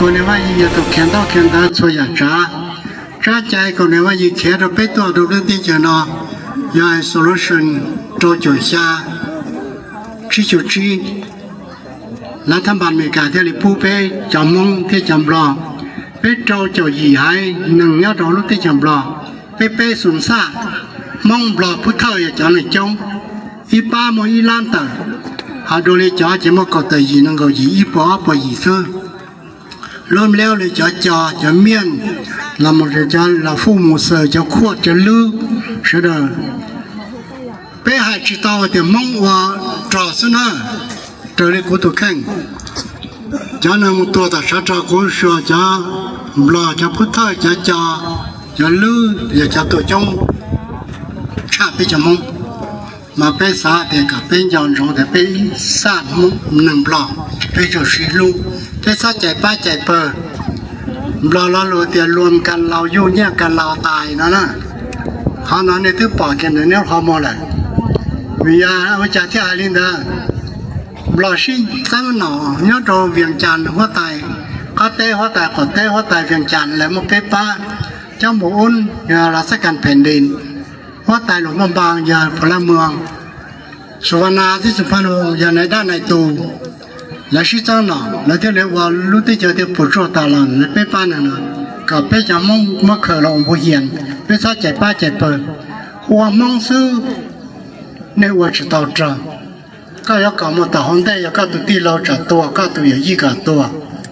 Kaum niam Vaj Yim yog tus khiav ntaub khiav ntawv txhua yam tsav. Tsab cai Kaum niam Vaj Yim khiav rau peb tuaj rau lub teb chaws no yog solution rau caum xya tsib caug tsib. Lawv thab npas Amelikas thiaj li pub peb cov Hmoob thiab cov Nplog, peb rau caum yim haiv neeg nyob rau lub teb chaws Nplog, peb peb xus xaj, Hmoob Nplog Phub Thawj yog cov neeg coob, ib pab muaj ib lab tawm, ho dua li cov ces muaj kaum tawm yim nees nkaum yim ib puas ob puas yim xwb. Lub npliab li cov Co, cov Miaj, los mus cov Lav Fuj, Mus Xaws, cov Khuaj, cov Lwb, sawv daws. Peb hais tsis tau tias Hmoob ua rog xwb na, raws li kuv tus kheej. Cov neeg mus tuag tom tshav rog kuv xyuas cov Nplog, cov Phub Thawj, cov Co, cov Lwb yog cov tuag coob tshaj peb cov Hmoob. Mas peb xav tias kom peb nco ntsoov tias peb xaj Hmoob neeg Nplog, peb txawm sib hlub, peb txhob cais pab cais pawg. Nplog lo lus tias luam kas laus yuj nyiaj kas laus tais no na. Qhov no nej twb pom kiag ntawm nej qhov muag lawm. Vim yog ua cas thiaj hais li ntawd? Nplog sib txeeb nom nyob rau Vias Cas huab tais, qab teb huab tais, qaum teb huab tais Vias Cas lawv muaj peb pab, coj mus ub los xab kas phem dis, huab tais luam npaj npas yog Phu Laj Muas, Su Vas Nas thiab Xus Phaj Nus yog nais dab nais tus. Lawv sib txeeb nom lawv thiaj li ua lub teb chaws thiaj puas tsuaj tas los lawv peb pab neeg no, kom peb cov Hmoob muab khaws los ua npua hias, peb txhob cais pab cais pawg, ua Hmoob xwb. Nej ua tsis tau rog. Koj yuav kom mus tom hauv ntej, yog koj tus tij laug tsam tuag, koj tus yawm yij kom tuag,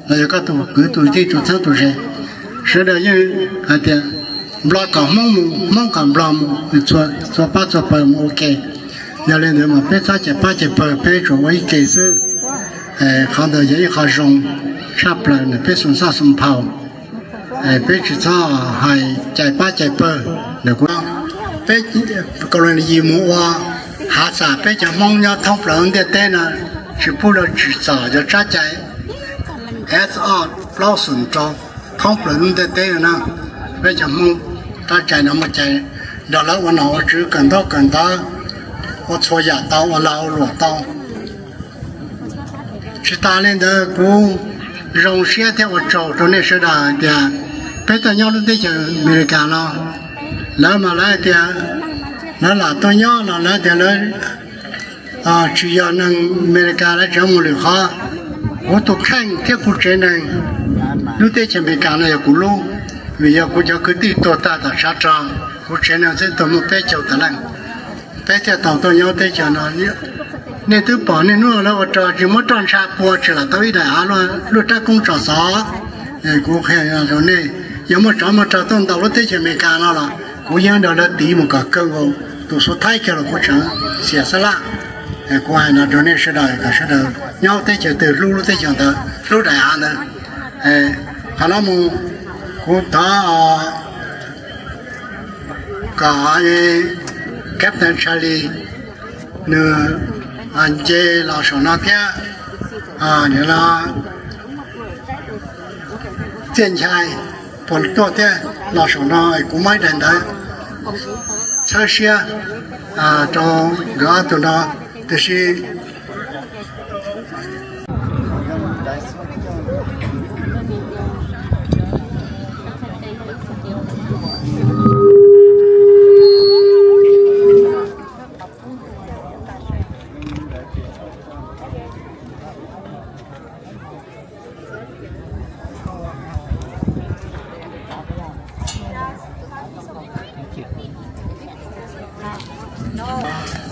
los yog koj tus kwv tus tij tus txheeb tus ze, sawv daws yeej hais tias Nplog kom Hmoob mus, Hmoob kom Nplog mus, txhua pab txhua pawg mus ua ke. Yog li ntawd mas peb txhob cais pab cais pawg, peb tsuas ua ib ke xwb. Qhov ntawd yog ib qho zoo tshaj plaws ntawm peb xus xaj xus phau. Peb tsis txhob hais cais pab cais pawg. Peb Kaus Lim Yis mus ua hav xam peb cov Hmoob nyob thoob plaws lub ntiaj teb no, tsis pub lawv tsim txom cov tsab cai S O plaub xus rau thoob plaws lub ntiaj teb no na. Peb cov Hmoob tsab cai no muaj cai nrog lawv ua nom ua tswv, kawm ntaub kawm ntawv, ua txhua yam tau, ua lag ua luam tau. Tsis tas li ntawd kuv zoo siab thiab ua tsaug rau nej sawv daws hais tias peb tuaj nyob lub teb chaws Amelikas no, lawv mas lawv hais tias lawv lam tuaj nyob los lawv tias lawv tsis yog neeg Amelikas, lawv tseem mus lwm qhov. Kuv tus kheej thiab kuv tsev neeg, lub teb chaws Amelikas no yog kuv lub, vim yog kuv cov kwv tij tuag tag tom tshav rog, kuv tsev neeg xwb tuag muaj peb caug tawm leej, peb thiaj tau tuaj nyob teb chaws no. Nej twb pom niaj hnub lawv ua rog tsis muab roj ntsha pua tsis lam tau ib daim av luaj rab koob tso xov. Kuv qhia rau nej, yog muaj tsov muaj rog tuaj ntaus lub teb chaws Amelikas no los kuv yeej nrog lawv tiv mus kom kawg nkaus, tus xub thaib kiag los kuv tseem xiam xab laj. Kuv hais no rau nej sawv daws kom sawv daws nyob teb chaws twg hlub lub teb chaws ntawd, hlub daim av ntawd. Qhov no mus, kuv thov kom Captain Charlie nws nce los saum no thiab, nim no Txiaj Nchai puas tuaj thiab los saum no, kuv muab ib daim ntawv txhawb siab rau nkawd ob tug no, tiam sis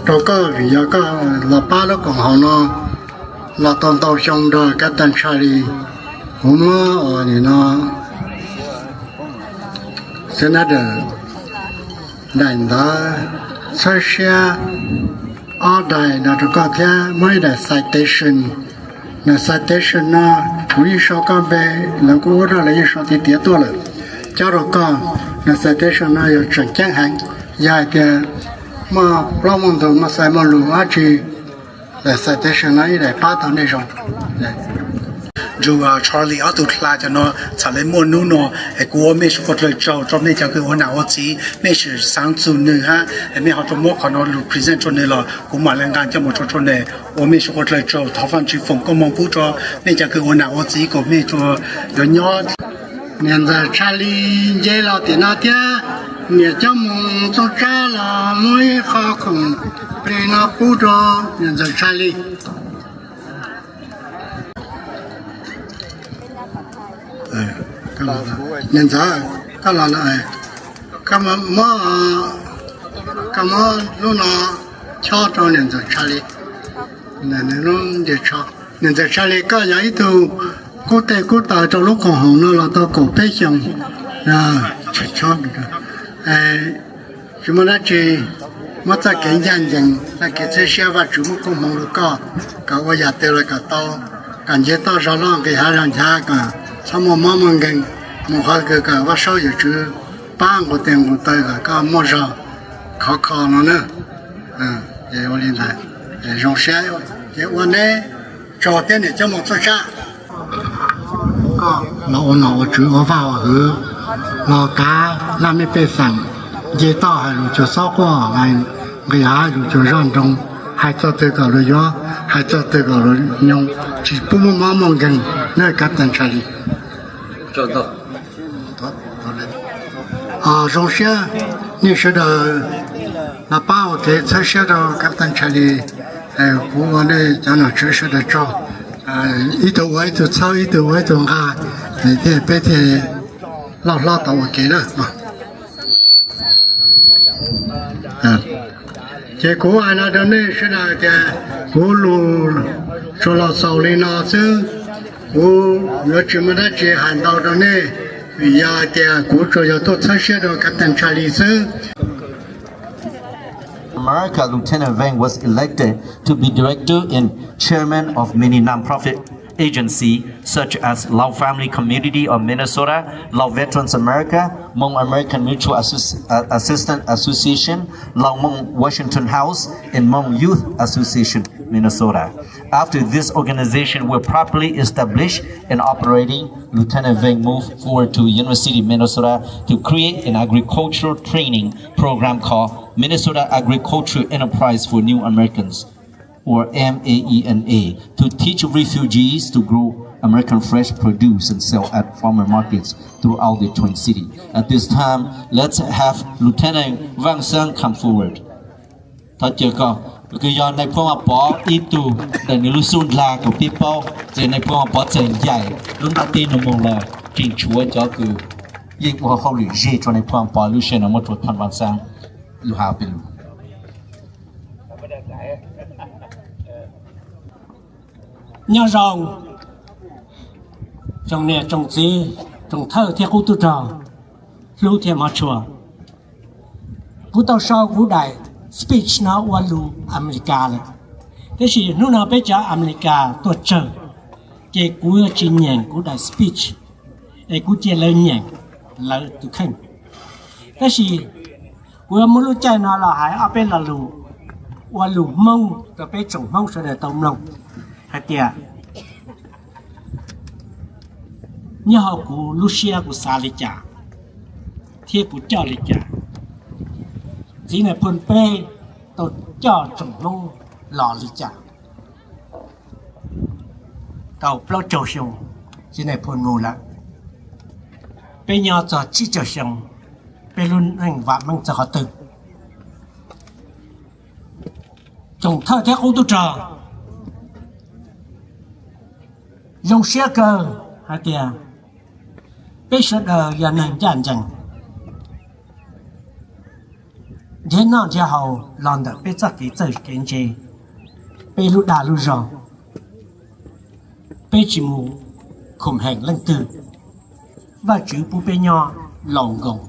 rau koj vim yog koj los pab lub koom haum no los tau ntau xyoo nrog Captain Charlie. Kuv muab nim no Senator daim ntawv txhawb siab ob daim no rau koj thiab muab ib daim citation. Daim citation no kuv yeej sau koj npe, lawv kuj ua rau lawv yeej sau tiav tiav tuaj lawm, cob rau koj. Daim citation no yog tseem ceeb heev, yog hais tias muaj plaub muaj ntug muaj xais muaj lus dab tsi, daim citation no ib daim pab tau nej zoo. Ntsug Charlie ob tug hla cov no txham le muaj hnub no, es kuv ua mej suav dlawg tsaug rua mej cov kws ua nam ua txiv, mej sim xaav txug nwg hab, es mej ho rua muab qhov no lug present rua nwg los kuv mam le nqaa coj moog rua rua nwg. Ua mej suav dlawg tsaug, thov Vaajtswv foom koob moov pub rua mej cov kws ua nam ua txiv kuas mej yuav nyob. Niam ntxawm Charlie nce los tim no thiab, niam coj moog txooj tsab los muab ib qho khoom plig no pub rua niam ntxawm Charlie. Niam ntxawm, koj los, koj muab, koj muab lub no chob rau niam ntxawm Charlie. Niam ntxawm Charlie, koj yog ib tug kub tej kub taw rau lub koom haum no los tau kaum peb xyoos. Tsis muaj dab tsi, muab txoj kev ncaj ncees, txoj kev txhawb siab, Vaajtswv muab koob hmoov rua koj, kom ua yam twg los kom tau, kom nce toj zog loj, nqis hav zoov nchav, kom txhob muaj mob muaj nkeeg, mus qhov twg kom Vaajtswv yuav tsum pab nqus tes nqus taw kom koj muaj zog khov kho no na. Ua li ntawd, zoo siab, ces ua neb tsaug thiab niam coj moog txooj tsab. Koj los ua nom ua tswv ua vaj ua hwv, los kav laj mej pej xeem, nce toj hais lus tsuas xob quaj, nqis hav hais lus tsuas zoj nroo, hais txog twg kom luag yuav, hais txog twg kom luag nyoo, tsis pub muaj mob muaj nkeeg, nej Captain Charlie. Zoo siab nej sawv daws los pab ua kev txhawb siab rau Captain Charlie. Kuv ua nej cov nom tswv sawv daws tsaug, ib tug ua ib tug txhawb, ib tug ua ib tug nqa, thiaj peb thiaj loj hlob tau ua kev na. Ces kuv hais no rau nej sawv daws tias kuv lus tsuas los xaus li no xwb. Kuv yuav tsis muaj dab tsi hais ntau rau nej, vim yog hais tias kuv tsuas yog tuaj txhawb siab rau Captain Charlie xwb. America, Lieutenant Vang was elected to be director and chairman of many non-profit agency such as Lao Family Community of Minnesota, Lao Veterans America, Hmong American Mutual Associ- uh, Assistance Association, Lao Hmong Washington House, and Hmong Youth Association Minnesota. After this organization were properly established and operating, Lieutenant Vang moved forward to University of Minnesota to create an agricultural training program called Minnesota Agriculture Enterprise for New Americans, or M A E N A, to teach refugees to grow American fresh produce and sell at farmer markets throughout the Twin City. At this time, let's have Lieutenant Vang Sang come forward. Thov caw koj, kws yog nais phoo Pov ib tug ntawm nws lub xub ndlag kuv pib paub, ces nais phoo Pov txawm ncaim lub ntaub teb no moog los tseem tshuav cov kws yeej ua hauj lwm ze rua nais phoo Pov lub sij hawm no muab rua Thaj Vaj Xaab lug has peb lug. Nyob zoo, tsoom niam tsoom txiv, tsoom thawj thiab qub tub rog, hlub thiab hmov tshua. Kuv tau sau kuv daim speech no ua lus Amelikas lawm, tab sis hnub no peb cov Amelikas tuaj tsawg, ces kuv yuav tsis nyeem kuv daim speech, es kuv cia lawv nyeem lawv tus kheej. Tab sis kuv yuav muab lub caij no los hais ob peb lo lus ua lus Hmoob rau peb tsoom Hmoob sawv daws tau mloog hais tias nyob hauv kuv lub siab kuv xav li cas thiab kuv coj li cas, txiv Nais Phoo peb tau coj tsoom Hmoob los li cas. Tau plaub caug xyoo txiv Nais Phoo mus lawm, peb nyob txog tsib caug xyoo, peb lub neej vam meej txog qhov twg? Tsoom thawj thiab qub tub rog, zoo siab kawg hais tias peb sawv daws yog neeg ncaj ncees, nrhiav noj nrhiav haus los ntawm peb txoj kev txawj kev ntse, peb lub dag lub zog, peb tsis mus khoom heem leej twg. Vajtswv pub peb nyob laus nkoos,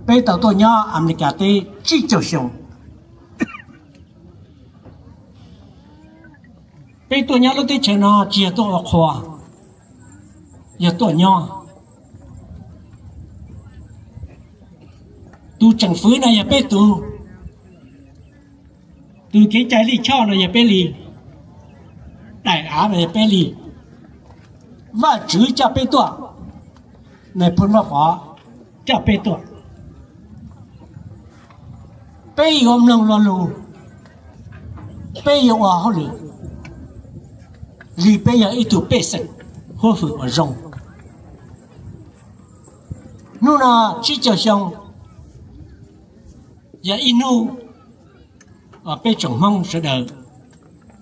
peb tau tuaj nyob Amelikas teb tsib caug xyoo. Peb tuaj nyob lub teb chaws no tsis yog tuaj ua qhua, yog tuaj nyob. Tus tseem fwv no yog peb tus, tus kev cai lij choj no yog peb li, daim av no yog peb li, Vajtswv coj peb tuaj, nais phoo Vaj Pov coj peb tuaj. Peb yuav mloog lo lus, peb yuav ua hauj lwm li peb yog ib tug pej xeem huab hwm uas zoo. Hnub no tsib caug xyoo yog ib hnub uas peb tsoom Hmoob sawv daws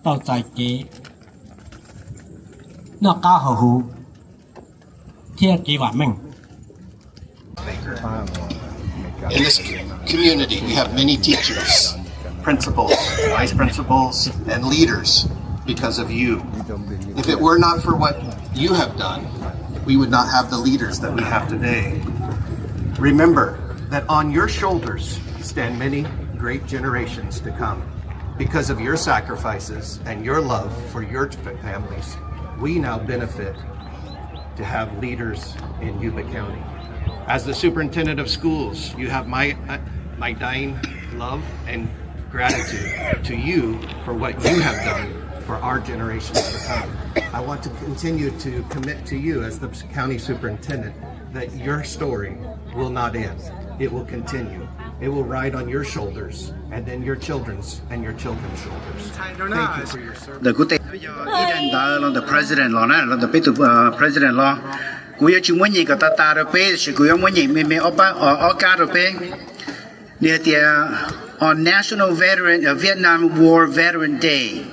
tau txais kev noj qab haus huv thiab kev vam meej. In this community, we have many teachers, principals, vice principals, and leaders because of you. If it were not for what you have done, we would not have the leaders that we have today. Remember that on your shoulders stand many great generations to come. Because of your sacrifices and your love for your families, we now benefit to have leaders in Yuba County. As the superintendent of schools, you have my, uh, my dying love and gratitude to you for what you have done for our generations to come. I want to continue to commit to you as the county superintendent that your story will not end. It will continue. It will ride on your shoulders, and then your children's and your children's shoulders. Thank you for your service. Ntawm kuv tej yog ib daim ntawv los ntawm president los na, los ntawm peb tus president los. Kuv yuav tsis muab nyeem kom tas tas rau peb, tiam sis kuv yuav muab nyeem me me ob kab rau peb. Nws hais tias, on National Veteran, Vietnam War Veteran Day.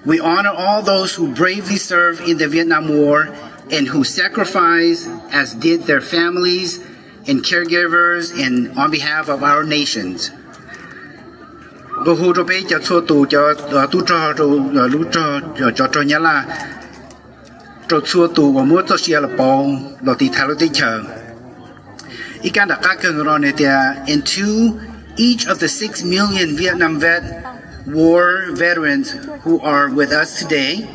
We honor all those who bravely served in the Vietnam War and who sacrificed as did their families and caregivers and on behalf of our nations. Nqua hu rau peb cov txhua tus cov tub rog rau lub rog, cov rog Nyab Laj, rau txhua tus uas muab txoj sia los pauv los tiv thaiv lub teb chaws. Ib kab nram qab kawg no nws tias, and to each of the six million Vietnam vet war veterans who are with us today.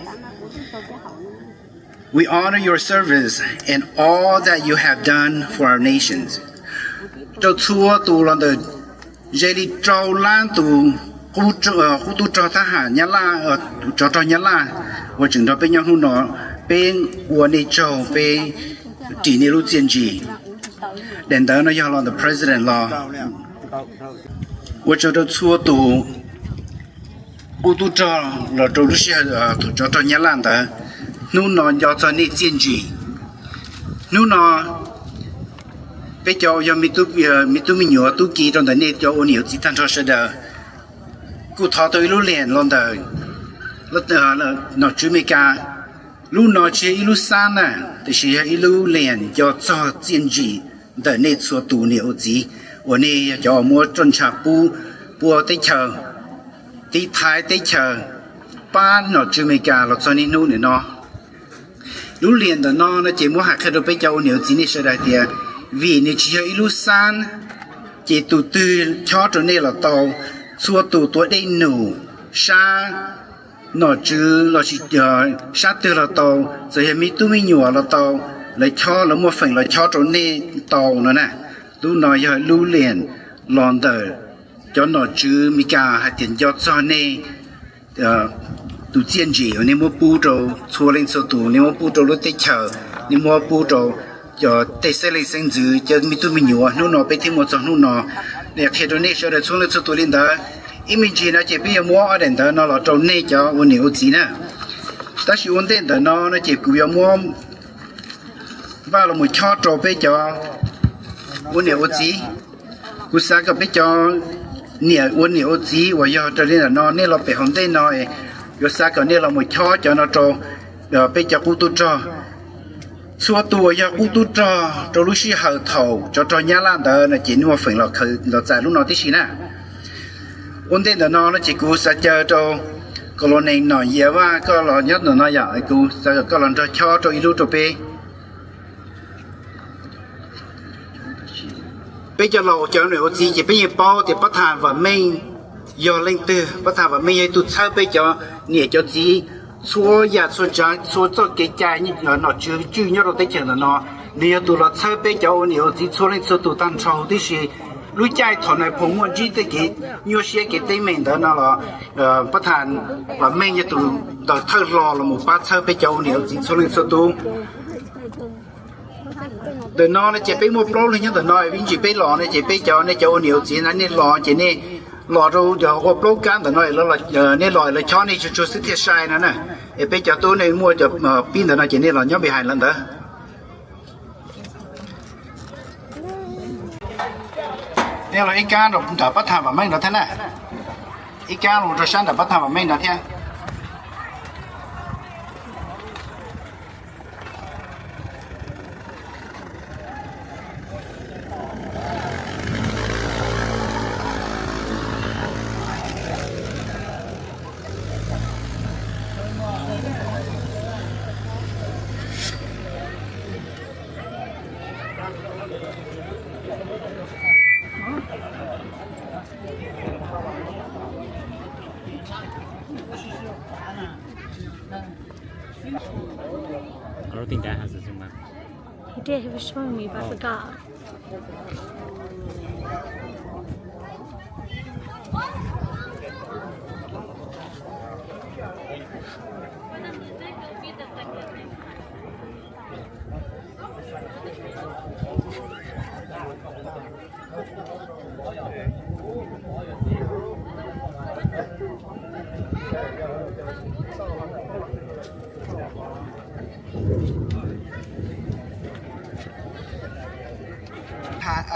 We honor your service and all that you have done for our nations. Rau txhua tus los ntawm ze li rau lab tus qub tub rog thab ham Nyab Laj, cov rog Nyab Laj uas tseem nrog peb nyob hnub no, peb ua nej tsaug, peb ris nej lub txiaj ntsig. Daim ntawv no yog los ntawm president los. Ua tsaug rau txhua tus qub tub rog los rau lub sij hawm thaum cov rog Nyab Laj ntawd. Hnub no nco txog nej txiaj ntsig. Hnub no peb cov yog me tub me nyuam tub ki rau ntawm nej cov ua niam ua txiv tag nrho sawv daws, kuj thov tau ib lub liam los ntawm nom tswv Amelikas. Lub no tsis yog ib lub xab na, tiam sis yog ib lub liam nco txog txiaj ntsig ntawm nej txhua tus niam ua txiv uas nej yog cov muab roj ntsha pub pua teb chaws, tiv thaiv teb chaws, pab nom tswv Amelikas los txog niaj hnub nim no. Lub liam ntawm no no ces muab hais qhia rau peb cov ua niam ua txiv nej sawv daws hais tias, vim nws tsis yog ib lub xab, ces tus twg chob rau nej los tau. Txhua tus tuav dej num, sab nom tswv los sis sab twg los tau, txawm yog me tub me nyuam los tau, lawv chob, lawv muaj feem los chob rau nej tau no na. Lub no yog lub liam los ntawm cov nom tswv Amelikas hais tias nco txog nej tus txiaj ntsig uas nej muab pub rau txhua leej txhua tus, nej muab pub rau lub teb chaws, nej muab pub rau cov tej xeeb leej xeeb ntxwv, cov me tub me nyuam hnub no peb thiaj muaj txog hnub no. Qhia rau nej sawv daws txhua leej txhua tus li ntawd. Ib me ntsis no ces peb yuav muab ob daim ntawv no los rau nej cov ua niam ua txiv na. Tab sis ua ntej ntawm no no ces kuv yuav muab npaj los mus chob rau peb cov ua niam ua txiv. Kuv xav kom peb cov niam ua niam ua txiv uas yog raws li ntawm no nej los pem hauv ntej no, yuav xav kom nej los mus chob cov no rau peb cov qub tub rog. Txhua tus uas yog qub tub rog rau lub sij hawm thaum cov rog Nyab Laj ntawd no ces nej muaj feem los txais lub no tib si na. Ua ntej ntawm no no ces kuv xav caw rau Colonel Nom Yias Vaj koj los nyob ntawm no yom, kuv xav kom koj los nrog chob rau ib lub rau peb. Peb cov laus cov niam ua txiv ces peb yeej paub tias Pab Thas Vam Meej yog leej twg. Pab Thas Vam Meej yog ib tug txhawb peb cov niam cov txiv txhua yam txhua tsav, txhua txoj kev cai nom tswv tswj nyob rau teb chaws ntawm no. Nws yog tus los txhawb peb cov ua niam ua txiv txhua leej txhua tus tag nrho huv tib si. Lub caij thaum Nais Phoo muaj ntsib tej kev nyuaj siab kev teeb meem ntawd no los, Pab Tham Vam Meej yog tus tawm thawj hlo los mus pab txhawb peb cov ua niam ua txiv txhua leej txhua tus. Ntawm no no ces peb muaj plaub leeg nyob ntawm no, ib ntsis peb los no ces peb cov, nej cov ua niam ua txiv na, nej los ces nej los rau ua plaub kab ntawm no, nej los lawv chob nej tsuag tsuag xwb thiaj sai no na. Es peb cov tub nej muaj cov pib ntawm no ces nej los nyob behind lawv ntawd. Nej los ib kab rau nram Pab Tham Vam Meej no thiab na. Ib kab los rau sab nram Pab Tham Vam Meej no thiab. He did, he was showing me, but I forgot.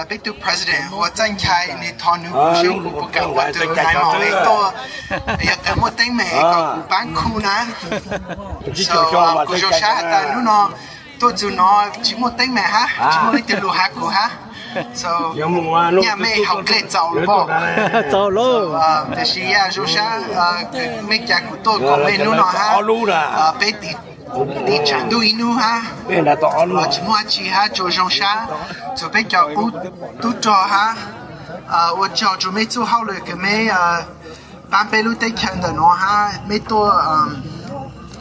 Peb tug president ua txaij nchai, nws thov nws kuv seb kuv puas kam ua tus nai mom li tuaj, yog tas muaj teeb meem kom kuv pab khu na. So kuv zoo sab has tas hnub no tuaj txug no tsis muaj teeb meem hab, tsis muaj leej twg lug has kuv hab. So nyaj mej haus dlej txaus lawm pom. Txaus lawm. Tab sis yog zoo sab mej ca kuv tuaj koom mej hnub no hab, peb tiv tshav ntuj ib hnub hab. Tsis muaj dab tsi hab, tsuas zoo sab txug peb cov qub tub rog hab. Ua tsaug rua mej txuj hauj lwm kws mej pab peb lub teb chaws ntawm nuav hab, mej tuaj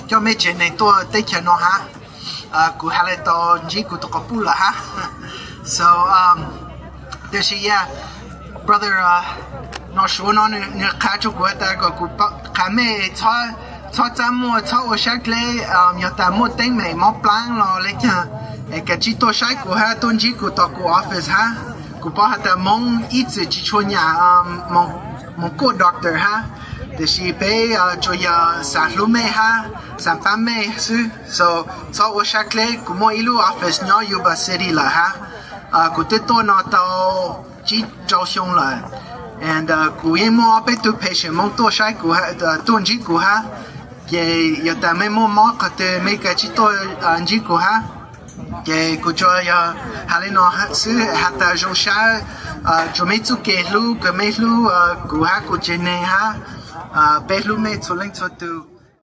coj mej tsev neeg tuaj teb chaws no hab. Kuv has le tau ntsib kuv tus quas puj lawm hab. So tab sis yog brother Nom Suav no nws qha rua kuv tas kom kuv qha mej txhob txaj muag, txhob ua sab dleb, yog tas muaj teeb meem mob plaab los le caag es kav tsij tuaj saib kuv hab, tuaj ntsib kuv tom kuv office hab. Kuv paub has tas Moob ib txwm tsis tshua nyam moog kuaj doctor hab, tab sis peb tsuas yog xaav hlub mej hab xaav paab mej xwb. So txhob ua sab dleb, kuv muaj ib lub office nyob Yuba City lawm hab. Kuv twb tuaj no tau tsib rau xyoo lawm, and kuv yeej muaj ob peb tug patient Moob tuaj saib kuv, tuaj ntsib kuv hab. Ces yog tas mej muaj mob qhov twg mej kav tsij tuaj ntsib kuv hab. Ces kuv tsuas yog has le no xwb, has tas zoo sab rua mej txuj kev hlub kws mej hlub kuv hab kuv tsev neeg hab. Peb hlub mej txhua leej txhua tug.